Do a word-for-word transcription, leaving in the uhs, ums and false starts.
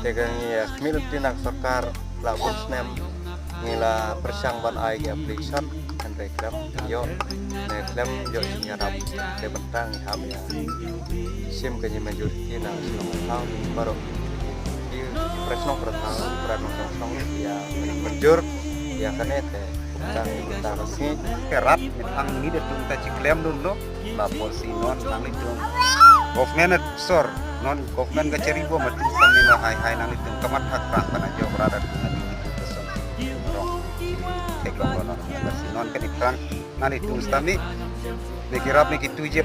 Te ka ngi ïa khmih lynti na ka sorkar la bun snem ngi la pyrshang ban ai ki application, hynrei khlem ïoh, ne khlem ïoh jingïarap. Te bynta ngi hap ïa shim ka jingmynjur ki na ka shnong ka thaw baroh. Ki para shnong para thaw, para nongshong shnong ïa mynjur ïa kane te bynta, bynta ka sngi. Ka rat, ngi thang ngi da tung ta chi klem dun lo. La policy non nang litung. Government at sor non, government ka chari bo ma ting sam ni na hai hai nang litung, ka mat hak pran pana jo brother tu nang litung ka som. Rong. Te ko non ka si non ka ni pran nang litung stam ni. Ne ki rap ne ki tu je.